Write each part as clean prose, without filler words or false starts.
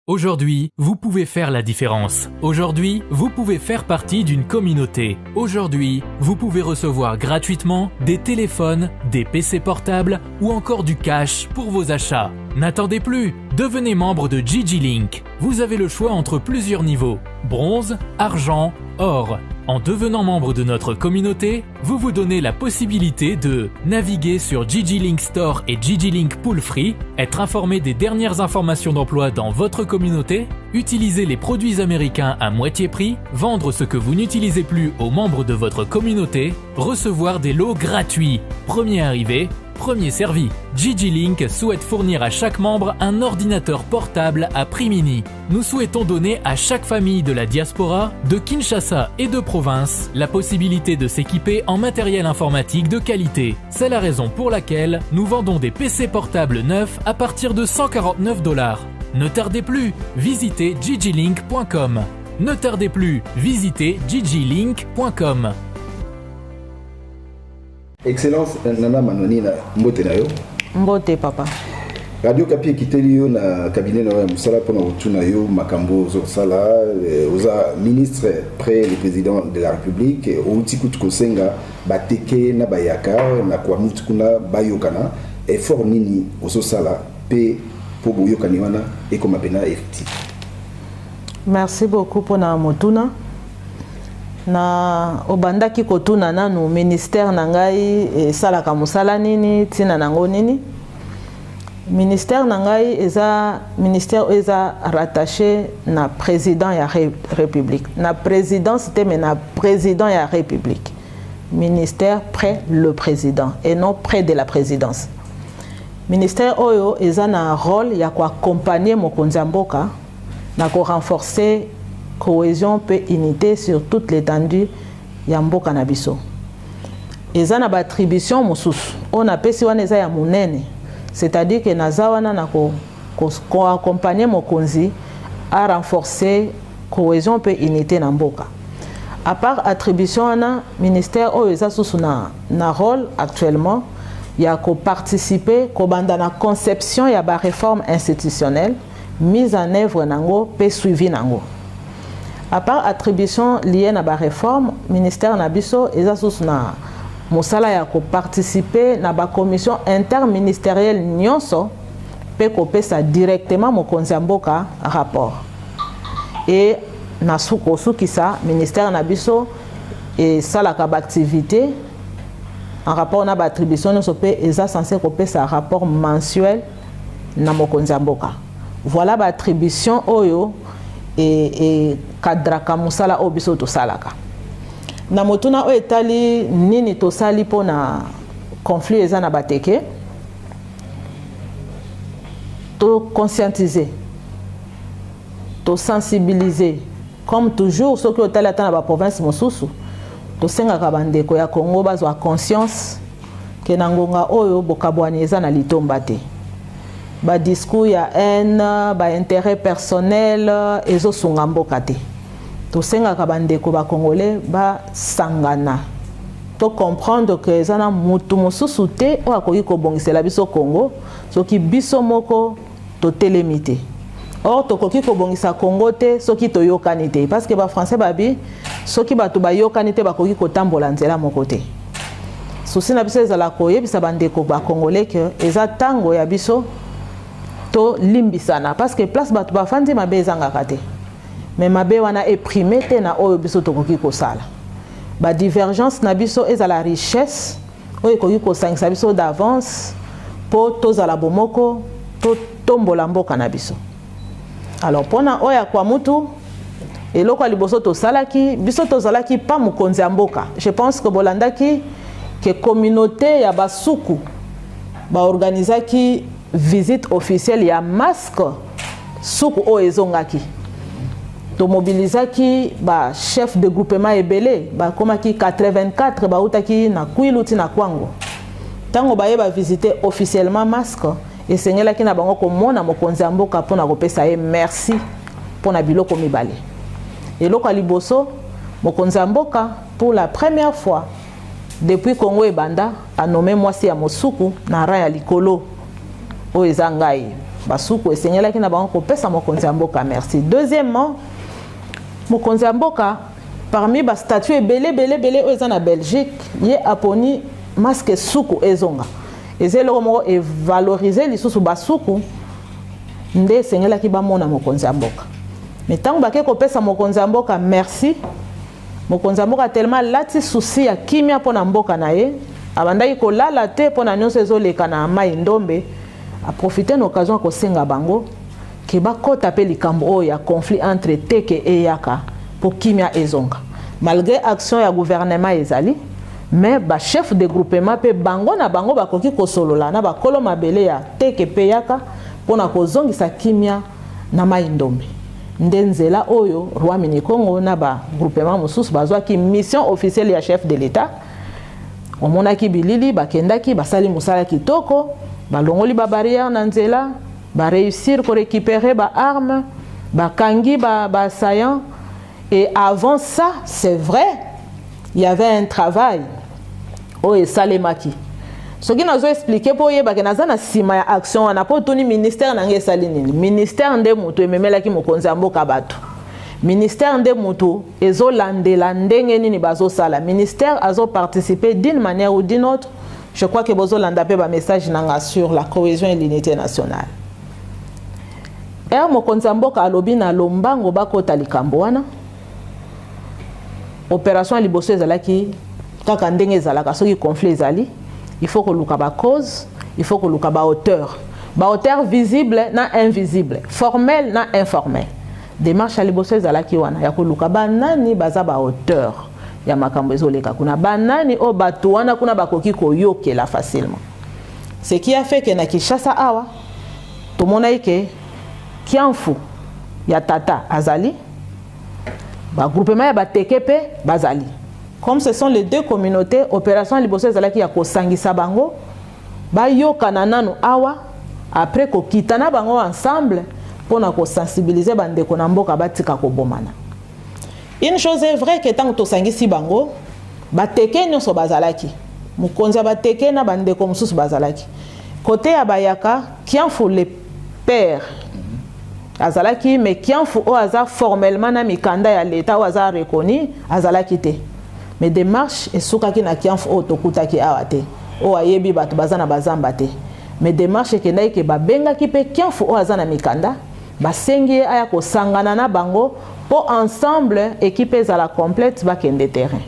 Aujourd'hui, vous pouvez faire la différence. Aujourd'hui, vous pouvez faire partie d'une communauté. Aujourd'hui, vous pouvez recevoir gratuitement des téléphones, des PC portables ou encore du cash pour vos achats. N'attendez plus, devenez membre de Gigi Link. Vous avez le choix entre plusieurs niveaux: bronze, argent, or. En devenant membre de notre communauté, vous vous donnez la possibilité de naviguer sur Gigi Link Store et Gigi Link Pool Free, être informé des dernières informations d'emploi dans votre communauté, utiliser les produits américains à moitié prix, vendre ce que vous n'utilisez plus aux membres de votre communauté, recevoir des lots gratuits. Premier arrivé, premier servi. Gigi Link souhaite fournir à chaque membre un ordinateur portable à prix mini. Nous souhaitons donner à chaque famille de la diaspora, de Kinshasa et de province la possibilité de s'équiper en matériel informatique de qualité. C'est la raison pour laquelle nous vendons des PC portables neufs à partir de 149 dollars. Ne tardez plus, visitez gigilink.com. Ne tardez plus, visitez gigilink.com. Excellence Nana Manonina, mbote na yo. Mbote papa. Radio Kapi ekiteli yo na cabinet na yo ya mosala mpona kotuna yo makambo ozosala. Oza ministre près le président de la République, outi kutu kosenga bateke na bayaka na Kwamouth kuna bayokana. Effort nini ozosala mpe mpo boyokani wana ekoma pena effectif? Merci beaucoup mpona motuna. Na obandaki kotuna nanu ministère na ngai esalaka mosala nini, ntina nango nini. Ministère na ngai eza ministère oyo eza rattaché na président ya République, na présidence te, mais na président ya République. Ministère près le président et non près de la présidence. Ministère oyo eza na rôle ya koaccompagner mokonzi ya mboka na korenforcer cohésion mpe unité sur toute l'étendue ya mboka na biso. Eza na baattribution mosusu oyo napesi wana eza ya monene, c'est-à-dire que naza wana na koaccompagner mokonzi a renforcer cohésion mpe unité na mboka. À part attribution wana, ministère oyo eza susu na rôle actuellement ya koparticiper kobanda na conception ya baréforme institutionnelle, mise en œuvre nango mpe suivi nango. À part attribution liée na baréforme, ministère na biso eza susu na mosala ya koparticiper na bacommission interministérielle nyonso mpe kopesa directement mokonzi ya mboka rapport. E na kosukisa, ministère na biso esalaka baactivité en rapport na baattribution nyonso mpe eza censé kopesa rapport mensuel na mokonzi ya mboka. Voilà baattribution oyo ekadraka mosala oyo biso tosalaka. Na motuna oyo etali nini tosali mpona conflit eza na bateke, toconscientiser, tosensibiliser comme toujours. Soki otali ata na baprovince mosusu, tosengaka bandeko ya Congo bazwa conscience ke na ngonga oyo bokabwani eza na litomba te. Badiscours ya haine, baintérêt personnel ezosunga mboka te. Tosengaka bandeko bacongolais basangana, tocomprendre ke eza na mutu mosusu te oyo akoki kobongisela biso Congo soki biso moko totelemi te. Or tokoki kobongisa Congo te soki toyokani te, parce que bafrançais babi soki bato bayokani te, bakoki kotambola nzela moko te. Souci na biso ezala koyebisa bandeko bacongolais ke eza ntango ya biso tolimbisana, parce que place bato bafandi, mabe ezangaka te, mais mabe wana eprime te na oyo biso tokoki kosala. Badivergence na biso ezala richesse oyo ekoki kosangisa biso d'avance mpo tozala bomoko, totombola mboka na biso. Alors, mpona oyo ya Kwamouth, eloko ya liboso tosalaki, biso tozalaki pa mokonzi ya mboka. Je pense que bolandaki ke communauté ya basuku baorganizaki visite officielle ya masque suku oyo ezongaki. Tomobilizaki bachef de groupement ebele, bakomaki 84, bautaki na Kwilu ti na Kwango. Ntango baye bavisite officiellement masque, esengelaki na bango komona mokonzi ya mboka mpona kopesa ye merci mpona biloko mibale. Eloko ya liboso, mokonzi ya mboka, pour la première fois depuis Congo ebanda, anome mwasi ya mosuku na rang ya likolo oyo eza ngai. Basuku esengelaki na bango kopesa mokonzi ya mboka merci. Deuxièmement, mokonzi ya mboka, parmi bastatut ebele ebele ebele oyo eza na Belgique, ye aponi masque suku ezonga. Eza eloko moko evalorize lisusu basuku. Nde esengelaki bamona mokonzi ya mboka. Mais ntango bake kopesa mokonzi ya mboka merci, mokonzi ya mboka tellement alati souci ya kimia mpo na mboka na ye, abandaki kolala te mpo na nyonso ezoleka na Mai Ndombe, aprofite na occasion ya kosenga bango ke bakɔta mpe likambo oyo ya conflit entre Teke eyaka mpo kimia ezonga. Malgré action ya gouvernement ezali, mais bachef de groupement mpe bango na bango bakoki kosolola na bakolo mabele ya Teke mpe Yaka mpona kozongisa kimia na Mai Ndombe. Nde nzela oyo roi Minikongo na bagroupement mosusu bazwaki mission officielle ya chef de l'État. Omonaki bilili, bakendaki, basali mosala kitoko, balongoli babarrière na nzela, baréussir korécupérer baarmes, bakangi baassaillant ba. Et avant ça, c'est vrai, il y avait un travail oyo esalemaki. Soki nazo expliquer mpo oyebake naza na nsima ya action wana, mpo otuni ministère na ngai esali nini. Ministère nde moto ememelaki mokonzi ya mboka bato. Ministère nde moto ezolandela ndenge nini bazosala. Ministère azoparticiper d'une manière ou d'une autre. Je crois que bozolanda mpe bamessage na nga sur la cohésion et l'unité nationale. Ere mokonzi ya mboka alobi na lombango bakota likambo wana, opération ya liboso ezalaki kaka ndenge ezalaka: soki conflit ezali, il faut koluka bacause, il faut koluka baauteur, baauteur visible na invisible, formel na informel. Démarche ya liboso ezalaki wana ya koluka banani baza baauteur ya makambo ezoleka kuna, banani oyo bato wana kuna bakoki koyokela facilement. Ce qui a fait ke na Kinshasa awa tomonaki ke Kiamfu ya tata azali, bagroupement ya Bateke mpe bazali. Comme ce sont les deux communautés, opération ya liboso ezalaki ya kosangisa bango, bayokana nanu awa, après kokita na bango ensemble mpona kosensibiliser bandeko na mboka batika kobomana. Une chose est vraie ke ntango tosangisi bango, Bateke nyonso bazalaki, mokonzi ya Bateke na bandeko mosusu bazalaki. Kote ya Bayaka, Kiamfu le père azalaki, mais Kiamfu oyo aza formellement na mikanda ya leta, oyo aza reconnu, azalaki te. Mais démarche esukaki na Kiamfu oyo tokutaki awa te, oyo ayebi bato baza na bazamba te. Mais démarche ekendaki ke babengaki mpe Kiamfu oyo aza na mikanda, basengi ye aya kosangana na bango mpo ensemble équipe ezala complète, bakende terrain.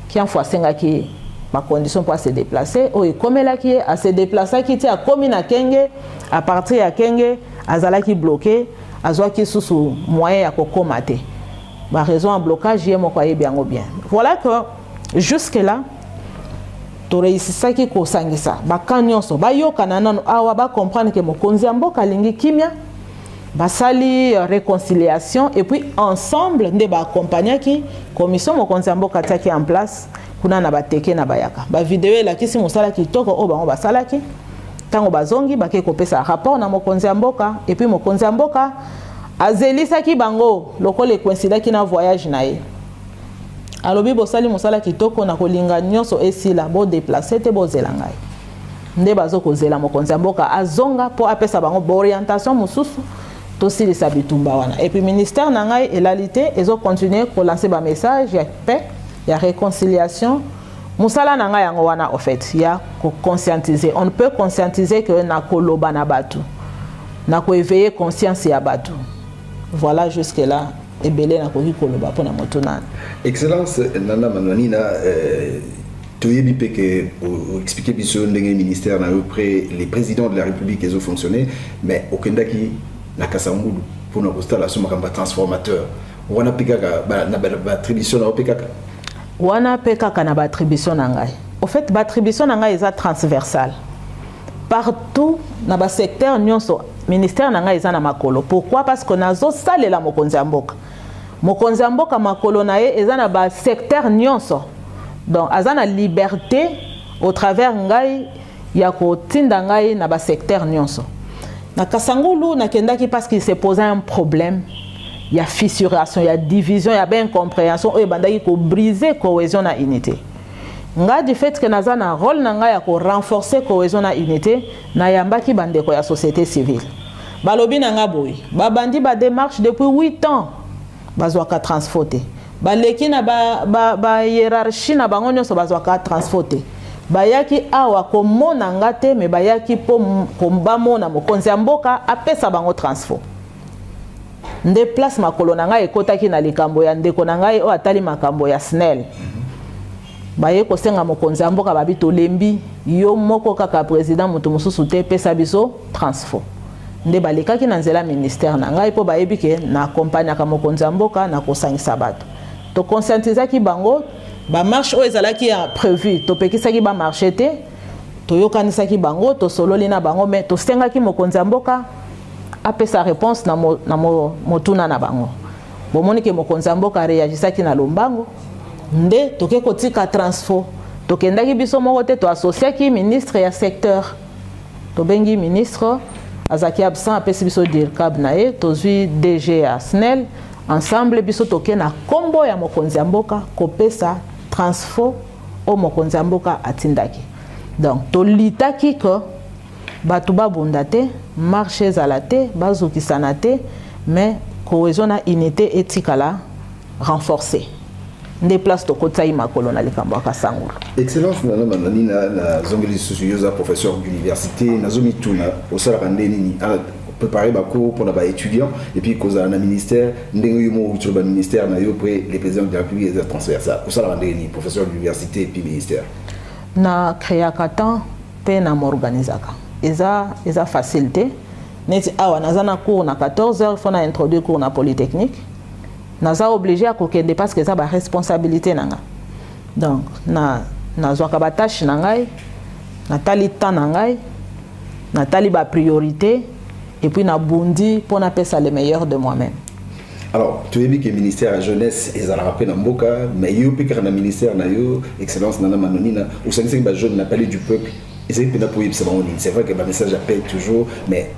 Kiamfu asengaki bacondition mpo ase déplace. Oyo ekomelaki ye, ase déplaçaki ti akomi na Kenge. À partir ya Kenge azalaki bloqué, azwaki susu moyen ya kokóma te. Baraison ya blocage, ye moko ayebi yango bien. Voilà que jusque là toreusisaki kosangisa baka nyonso, bayokana nano awa, bacomprendre ke mokonzi ya mboka alingi kimia. Basali réconciliation et puis ensemble nde baaccompagnaki commission mokonzi ya mboka atiaki en place kuna na Bateke na Bayaka. Bavideo elakisi mosala kitoko oyo bango basalaki. Ntango bazongi, bake kopesa rapport na mokonzi ya mboka. Et puis mokonzi ya mboka azelisaki bango lokola ekoinsidaki na voyage na ye. Alobi: "Bosali mosala kitoko, na kolinga nyonso esila, bodéplacer te, bozela ngai." Nde bazokozela mokonzi ya mboka azonga mpo apesa bango baorientation mosusu, tosilisa bitumba wana. Et puis ministère na ngai elali te, ezocontinue kolancer bamessage ya paix, ya réconciliation. Mosala na ngai yango wana, au fait, ya koconscientiser. On ne peut conscientiser que na koloba na bato, na koéveiller conscience ya bato. Voilà, jusque là ebele nakoki koloba mpona moto nani. Excellence Nana Manuanina, toyebi mpe ke oexpliquer biso ndenge ministère na yo près les présidents de la République ezofonctionner, mais okendaki na Kasangulu mpona kosala so makambo ya transformateur wana mpe kaka na baattribution na yo mpe kaka? Wana mpe kaka na baattribution na ngai. Au fait, baattribution na ngai eza transversale partout na basecteur nyonso. Ministère na ngai eza na makolo. Pourquoi? Parce que nazosalela mokonzi ya mboka. Mokonzi ya mboka, makolo na ye eza na basecteur nyonso. Donc aza na liberté au travers ngai ya kotinda ngai na basecteur nyonso. Na Kasangulu nakendaki parce qu'il s'est posé un problème ya fissuration, ya division, ya baincompréhension oyo ebandaki kobriser cohésion na unité. Nga, du fait que naza na rôle na ngai ya korenforcer cohésion na unité, nayambaki bandeko ya société civile. Balobi na nga boye: babandi badémarche depuis 8 ans, bazwaka transfo te. Baleki na bahiérarchie ba na bango nyonso, bazwaka transfo te. Bayaki awa komona nga te, me bayaki mpo bamona mokonzi ya mboka apesa bango transfo. Nde place makolo na ngai ekotaki na likambo ya ndeko na ngai oyo atali makambo ya SNEL. Baye kosenga mokonzi ya mboka, babi: "Tolembi, yo moko kaka président, moto mosusu te, pesa biso transfo." Nde balekaki na nzela ministère na ngai, mpo bayebi ke na accompagnaka mokonzi ya mboka na kosangisa bato. Toconscientisaki bango. Bamarche oyo ezalaki ya prévu, topekisaki bamarche te. Toyokanisaki bango, tosololi na bango, me tosengaki mokonzi ya mboka apesa réponse na motuna na bango. Bomoni ke mokonzi ya mboka aréagisaki na lombango. Nde toke kotika transfo. Tokendaki biso moko te, toassociaki ministre ya secteur. Tobengi ministre, azalaki absent, apesi biso dircab na ye. Tozwi DG ya SNEL ensemble, biso toke na nkombo ya mokonzi ya mboka kopesa transfo oyo mokonzi ya mboka atindaki. Donc tolitaki ke bato babunda te, marche ezala te, bazokisana te, mais cohésion na unité etikala renforcée. Nde place tokotisaki makolo na likambo ya Kasangulu. Excellence Nana Manani, nazongeli lisusu. Yo oza professeur d'université. Nazomituna, osalaka nde nini préparer bacours mpona baétudiant et puis kozala na ministère ndenge yo moko otula baministère na yo près le président de la République eza transversal? Osalaka ndenge nini, professeur d'université et puis ministère? Na créaka temps mpe na moorganisaka. Eza facile te. Neti awa naza na cours na 14 heures, faut na introduire cours na Polytechnique. Naza obligé ya kokende parce que eza baresponsabilité na nga. Donc na nazwaka batâche na ngai, natali temps na ngai, natali bapriorité et puis nabundi mpo napesa le meilleur de moi-même. Alors, toyebi ke ministère ya jeunesse ezalaka mpe na mboka, mais yo mpe kaka na ministère na yo, excellence Nana Manonina, osangisaki bajeune na Palais du Peuple. Ezali mpenza mpo oyebisa bango nini? C'est vrai que bamessage ya paix toujours, mais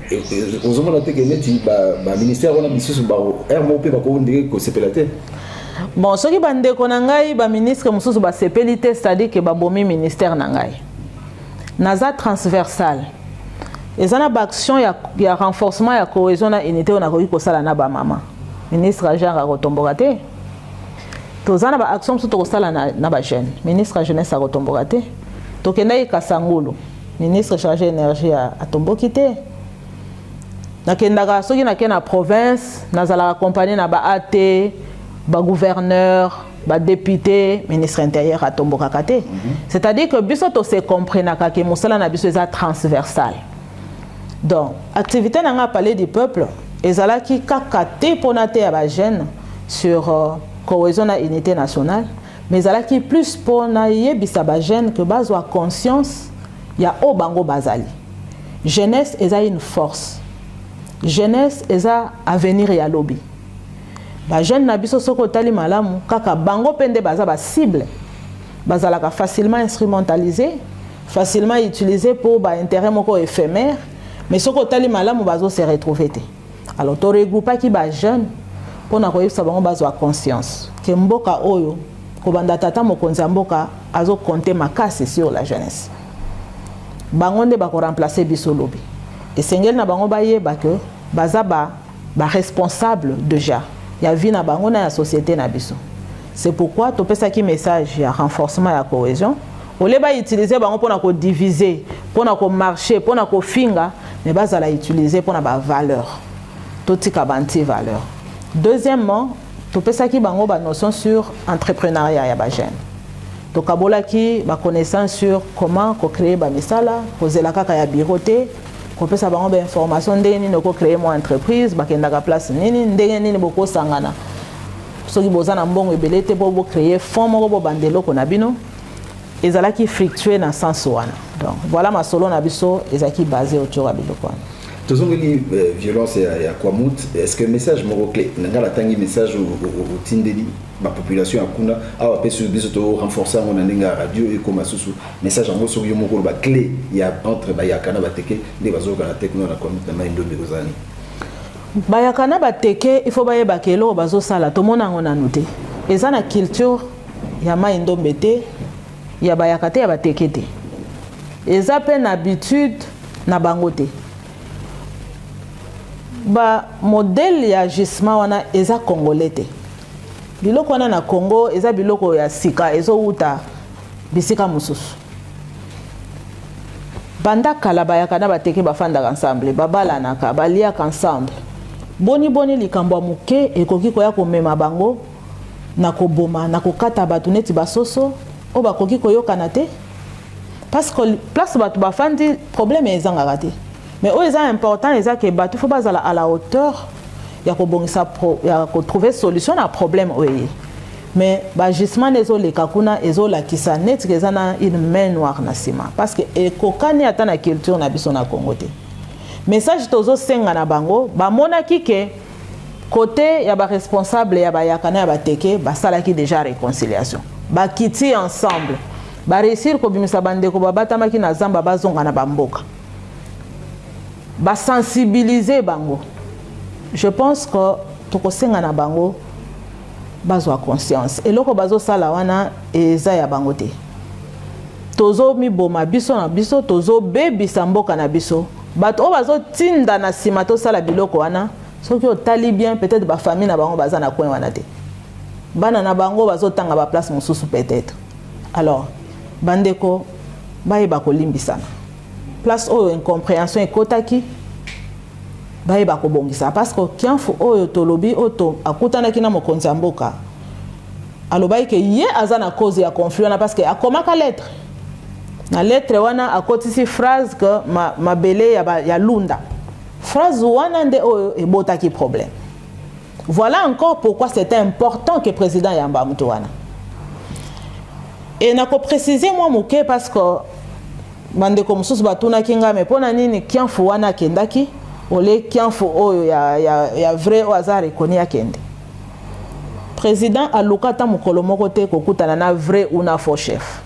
ozomona te ke neti baministère wana misusu ere moko mpe bako ndenge kosepela te? Bon, soki bandeko na ngai baministre mosusu basepeli te, c'est-à-dire ke babomi ministère na ngai. Naza transversal. Eza na baaction ya renforcement ya cohésion na unité oyo nakoki kosala na bamama. Ministre ya genre akotomboka te. Toza na baaction mosusu tokosala na bajeune, ministre ya jeunesse akotomboka te. Tokendaki Kasangulu, ministre chargé énergie atomboki te. Nakendaka, soki nakei na province, nazalaka accompagné na ba at, bagouverneur, badéputé, ministre intérieur atombokaka te. C'est-à-dire que biso tose comprenaka ke mosala na biso eza transversal. Donc activité na nga Palais du Peuple ezalaki kaka te mpona te ya bajeune sur cohésion na unité nationale, mais ezalaki plus mpona yebisa bajeune ke bazwa conscience ya oyo bango bazali. Jeunesse eza une force, jeunesse eza avenir ya lobi. Bajeune na biso, soki otali malamu, kaka bango mpe nde baza bacible, bazalaka facilement instrumentalisé, facilement utilisé pour baintérêt moko éphémère. Mais soki otali malamu, bazo se retrouver te. Alors toregroupaki bajeune mpona koyebisa bango bazwa conscience ke mboka oyo, kobanda tata mokonzi ya mboka, azocompter makasi sur la jeunesse. Bango nde bakoremplace biso lobi. Esengeli na bango bayeba ke baza baresponsable ba déjà ya vie na bango na ya société na biso. C'est pourquoi topesaki message ya renforcement ya cohésion. Ole bautilize bango mpona kodivise, mpona komarche, mpona kofinga, mais bazala utilize mpona bavaleur. Totika baanti-valeur. Deuxièmement, topesaki bango banotion sur entrepreneuriat ya bajeune. Tokabolaki baconnaissance sur comment kocréer bamisala, kozela kaka ya bureau te. Kopesa bango bainformation ndenge nini okocréer mwa entreprise, bakendaka place nini, ndenge nini bokosangana soki boza na mbongo ebele te mpo bocréer fond moko, bobanda eloko na bino. Ezalaki fructueux na sens wana. Donc voilà, masolo na biso ezalaki basé autour ya biloko wana. Tozongeli violence ya Kwamut. Est ce que message moko clé na ngai, natangi message otindeli bapopulation ya kuna awa mpe biso to renforcer yango na ndenge ya radio, ekóma susu message yango, soki yo moko oloba clé ya entre bayaka na bateke nde bazokana te kuna na Kwamut na Mai Ndombe, kozala nini? Bayaka na bateke, il faut bayebaka eloko bazosala. Tomona yango nanu te. Eza na culture ya Mai Ndombe te. Ya bayaka te, ya bateke te, eza mpe na habitude na bango te. Bamodèle ya agissement wana eza congolais te. Biloko wana na Congo eza biloko ya sika, ezowuta bisika mosusu. Banda kala, bayaka na bateke bafandaka ensemble, babalanaka, baliaka ensemble. Boni boni likambo ya moke ekoki koya komema bango na koboma, na kokata bato neti basoso oyo bakoki koyokana te? Parce que place bato bafandi, problème ezangaka te. Mais oyo eza important eza ke bato faut bazala à la hauteur ya kobongisa, ya kotrouver solution na problème oyo eye. Mais baagissement nde ezoleka kuna ezolakisa neti ke eza na une main noire na nsima, parce que ekokani ata na culture na biso na Congo te. Message tozosenga na bango, bamonaki ke côté ya baresponsable ya bayaka na ya bateke basalaki déjà réconciliation, bakiti ensemble, baréussir kobimisa bandeko babatamaki na zamba, bazonga na bamboka, basensibiliser bango. Je pense que tokosenga na bango bazwa conscience, eloko bazosala wana eza ya bango te. Tozomiboma biso na biso, tozobebisa mboka na biso. Bato oyo bazotinda na nsima tosala biloko wana, soki otali bien, peut-être bafamille na bango baza na coin wana te, bana na bango bazotanga baplace mosusu peut-être. Alors bandeko bayeba kolimbisana. Place oyo incompréhension ekotaki, bayeba kobongisa, parce que kiamfu oyo tolobi, oyo akutanaki na mokonzi ya mboka, alobaki ke ye aza na cause ya conflit wana, parce que akomaka lettre. Na lettre wana akotisi phrase ke mabele ya Lunda. Phrase wana nde oyo ebotaki problème. Voilà encore pourquoi c'était important que président yamba moto wana. E nakoprécise mwa moke, parce que bandeko mosusu batunaki ngai: me mpo na nini kiamfu wana akendaki ole kiamfu oyo ya vrai, oyo aza reconnu, akende? Président aluka ata mokolo moko te kokutana na vrai ou na faux chef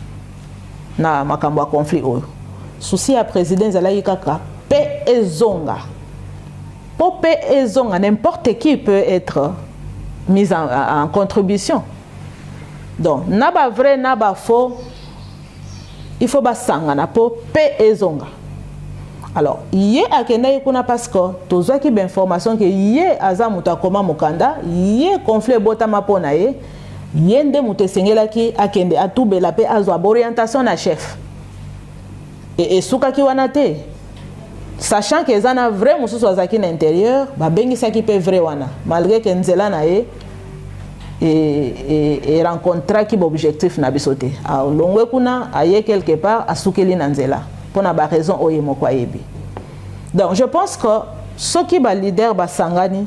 na makambo ya conflit oyo. Souci ya président ezalaki kaka mpe ezonga. Mpo mpe ezonga, n'importe qui peut être mis en contribution. Donc na bavrai na bafaux, il faut basangana mpo mpe ezonga. Alors ye akendaki kuna parce que tozwaki bainformation ke ye aza moto akoma mokanda, ye conflit ebotama mpo na ye. Ye nde moto esengelaki akende atubela mpe azwa baorientation na chef. E esukaki wana te, sachant ke eza na vrai mosusu azalaki na intérieur. Babengisaki mpe vrai wana, malgré ke nzela na ye erencontraki baobjectif na biso te. Alongwe kuna, aye quelque part, asukeli na nzela mpona baraison oyo ye moko ayebi. Donc je pense que soki baleader basangani,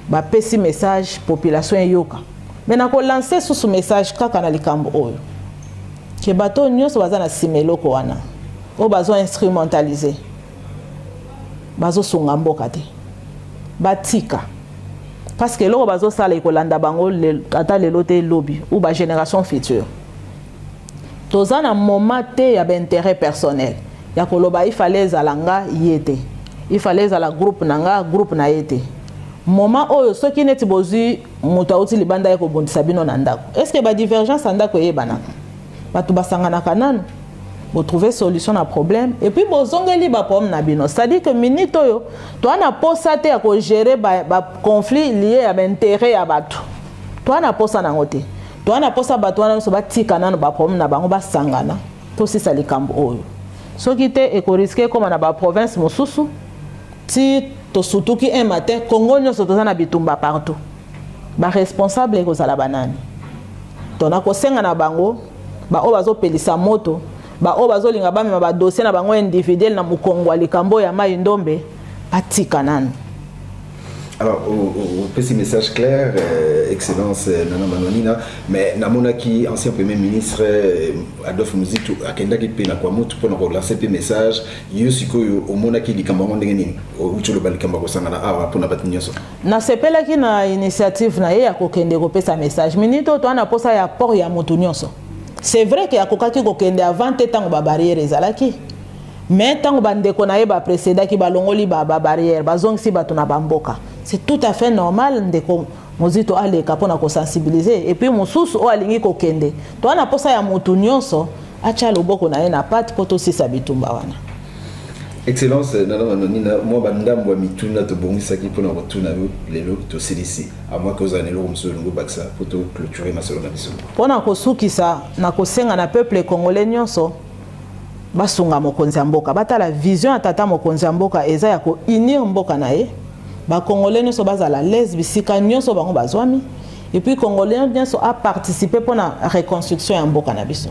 bapesi message, population eyoka. Me nakolancer susu message kaka na likambo oyo ke bato oyo nyonso baza na nsima eloko wana, oyo bazo instrumentaliser, bazosunga mboka te, batika, parce que eloko bazosala ekolanda bango ata lelo te, lobi ou bagénération future. Toza na moment te ya baintérêt personnel ya koloba ifale ezala nga ye te, ifale ezala groupe na nga, groupe na ye te. Moment oyo, soki neti bozwi moto auti libanda ye kobundisa bino na ndako, est ce que badivergence ya ndako eyebanaka? Bato basanganaka nanu, botrouve solution na problème et puis bozongeli baproblème na bino. C'est-à-dire que minute oyo, toa na posa te ya kogérer baconflit ba lié ya baintérêt ya bato. Toa na posa nango te. Toa na posa bato wana nyonso batika nano baproblème na bango, basangana, tosisa likambo oyo. Soki te, ekorisquer ekóma na baprovince mosusu ti tosutuki un matin, Congo nyonso toza na bitumba partout. Baresponsable ekozala banani? To nakosenga na bango, baoyo bazopelisa moto, baoyo bazolinga bamema badossier na bango individuel na mokongo ya likambo ya mai Ndombe, batika nanu. Alors, opesi message clair, Excellence Nana Manonina, mais namonaki ancien Premier ministre Adolphe Muzito akendaki mpe na Kwamutu mpona kolancer mpe message. Yo sikoyo omonaki likambo yango ndenge nini? Outi oloba likambo ya kosangana awa mpona bato nyonso. Nasepelaki na initiative na ye ya kokende kopesa message. Minute oyo, toa na posa ya apport ya moto nyonso. C'est vrai ke akokaki kokende avant te, ntango babarrière ezalaki. Mais ntango bandeko na ye baprécédaki, balongoli babarrière, bazongisi bato na bamboka, c'est tout à fait normal. Ndeko Mozito aleka mpona kosensibiliser, et puis mosusu oyo alingi kokende. Toza na mposa ya motu nyonso atya loboko na ye na pate mpo tosisa bitumba wana. Excellence Nana Manonina, mwa bandambo ya mituna tobongisaki mpona kotuna yo lelo tosilisi, à moins que ozala na eloko mosusu olingi obakisa mpo toclôturer masolo na biso. Mpona kosukisa, na kosenga na peuple congolais nyonso basunga mokonzi ya mboka, batala vision ya tata mokonzi ya mboka eza ya kounir mboka na ye. Bacongolais nyonso bazala l'aise bisika nyonso bango bazwami, et puis congolais nyonso aparticipe mpona reconstruction ya mboka na biso.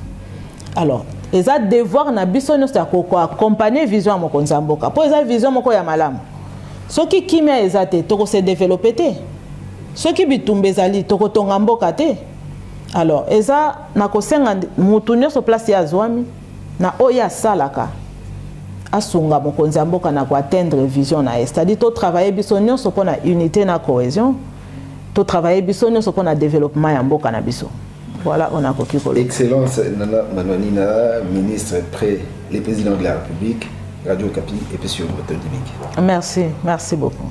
Alors eza devoir na biso nyonso ya koaccompagner vision ya mokonzi ya mboka, mpo eza vision moko ya malamu. Soki kimia eza te, tokose développer te. Soki bitumba ezali, tokotonga mboka te. Alors eza na kosenga mutu nyonso, place ye azwami na oyo asalaka, asunga mokonzi ya mboka na koatteindre vision na ye, c'est-à-dire totravaille biso nyonso mpona unité na cohésion, totravaille biso nyonso mpona développement ya mboka na biso. Voilà, on a koki koloba. Excellence Nana Manwanina, ministre près le président de la République, Radio Okapi epesi yo botondi mingi. Merci, merci beaucoup.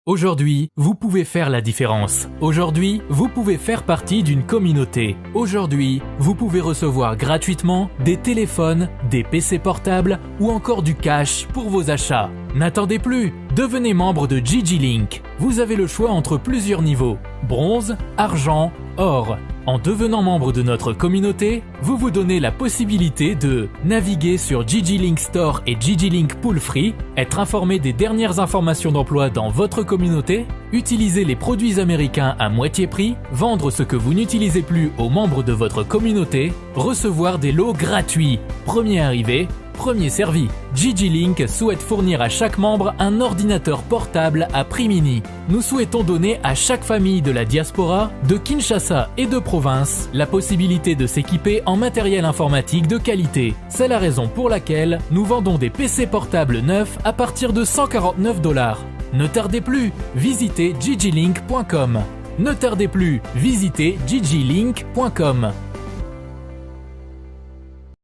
Aujourd'hui, vous pouvez faire la différence. Aujourd'hui, vous pouvez faire partie d'une communauté. Aujourd'hui, vous pouvez recevoir gratuitement des téléphones, des PC portables ou encore du cash pour vos achats. N'attendez plus, devenez membre de Gigi Link. Vous avez le choix entre plusieurs niveaux: bronze, argent, or. En devenant membre de notre communauté, vous vous donnez la possibilité de naviguer sur Gigi Link Store et Gigi Link Pool Free, être informé des dernières informations d'emploi dans votre communauté, utiliser les produits américains à moitié prix, vendre ce que vous n'utilisez plus aux membres de votre communauté, recevoir des lots gratuits. Premier arrivé, premier servi. Gigi Link souhaite fournir à chaque membre un ordinateur portable à prix mini. Nous souhaitons donner à chaque famille de la diaspora, de Kinshasa et de province, la possibilité de s'équiper en matériel informatique de qualité. C'est la raison pour laquelle nous vendons des PC portables neufs à partir de 149 $. Ne tardez plus, visitez gigilink.com. Ne tardez plus, visitez gigilink.com.